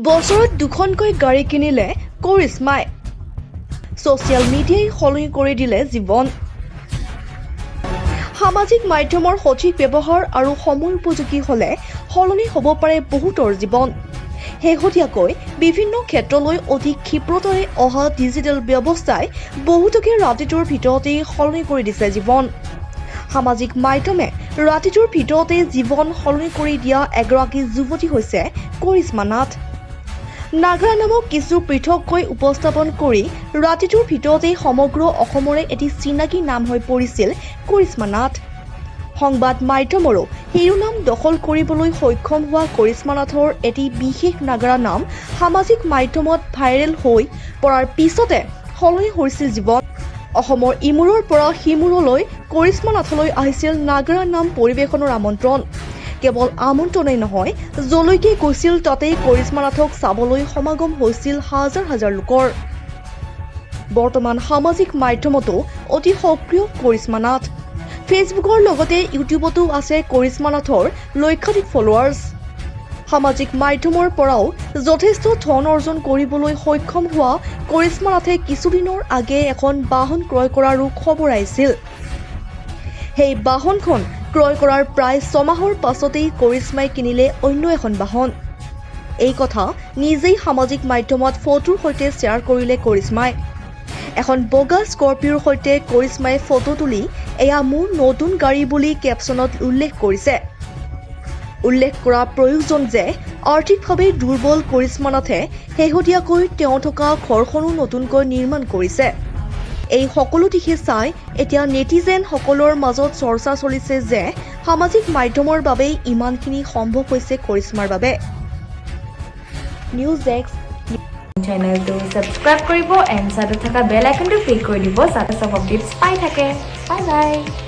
বছৰত দুখনকৈ গাড়ী কিনিলে কৰিশ্মাই। ছ'চিয়েল মিডিয়াই সলনি কৰি দিলে জীৱন। সামাজিক মাধ্যমৰ সঠিক ব্যৱহাৰ আৰু সময় উপযোগী হ'লে সলনি হ'ব পাৰে বহুতৰ জীৱন। শেহতীয়াকৈ বিভিন্ন ক্ষেত্ৰলৈ অতি ক্ষিপ্ৰতাৰে অহা ডিজিটেল ব্যৱস্থাই বহুতকে ৰাতিটোৰ ভিতৰতেই সলনি কৰি দিছে জীৱন। সামাজিক মাধ্যমে ৰাতিটোৰ ভিতৰতে জীৱন সলনি কৰি দিয়া এগৰাকী যুৱতী হৈছে কৰিশ্মা নাথ। নাগৰা নামক কিছু পৃথককৈ উপস্থাপন কৰি ৰাতিটোৰ ভিতৰতেই সমগ্ৰ অসমৰে এটি চিনাকি নাম হৈ পৰিছিল কৰিশ্মা নাথ। সংবাদ মাধ্যমৰো শিৰোনাম দখল কৰিবলৈ সক্ষম হোৱা কৰিশ্মা নাথৰ এটি বিশেষ নাগাৰা নাম সামাজিক মাধ্যমত ভাইৰেল হৈ পৰাৰ পিছতে সলনি হৈছিল জীৱন। অসমৰ ইমূৰৰ পৰা সিমূৰলৈ কৰিশ্মা নাথলৈ আহিছিল নাগাৰা নাম পৰিৱেশনৰ আমন্ত্ৰণ। কেৱল আমন্ত্ৰণেই নহয়, যলৈকে গৈছিল তাতেই কৰিশ্মা নাথক চাবলৈ সমাগম হৈছিল হাজাৰ হাজাৰ লোকৰ। বৰ্তমান সামাজিক মাধ্যমতো অতি সক্ৰিয় কৰিশ্মা নাথ। ফেচবুকৰ লগতে ইউটিউবতো আছে কৰিশ্মা নাথৰ লক্ষাধিক ফলোৱাৰ্ছ। সামাজিক মাধ্যমৰ পৰাও যথেষ্ট ধন অৰ্জন কৰিবলৈ সক্ষম হোৱা কৰিশ্মা নাথে কিছুদিনৰ আগেয়ে এখন বাহন ক্ৰয় কৰাৰো খবৰ আহিছিল। সেই বাহনখন ক্ৰয় কৰাৰ প্ৰায় 6 মাহৰ পাছতেই কৰিশ্মাই কিনিলে অন্য এখন বাহন। এই কথা নিজেই সামাজিক মাধ্যমত ফটোৰ সৈতে শ্বেয়াৰ কৰিলে কৰিশ্মাই। এখন বগা স্কৰপিঅ'ৰ সৈতে কৰিশ্মাই ফটো তুলি "এয়া মোৰ নতুন গাড়ী" বুলি কেপশ্যনত উল্লেখ কৰিছে। উল্লেখ কৰা প্ৰয়োজন যে আৰ্থিকভাৱে দুৰ্বল কৰিশ্মা নাথে শেহতীয়াকৈ তেওঁ থকা ঘৰখনো নতুনকৈ নিৰ্মাণ কৰিছে। এই সকলো দিশে চাই এতিয়া নেটিজেনসকলৰ মাজত চৰ্চা চলিছে যে সামাজিক মাধ্যমৰ বাবেই ইমানখিনি সম্ভৱ হৈছে কৰিশ্মাৰ বাবে। News desk. চেনেলটো ছাবস্ক্ৰাইব কৰিব এণ্ড চাইডত থকা বেল আইকনটো ক্লিক কৰি দিব, যাতে চব আপডেটছ পাই থাকে। Bye bye.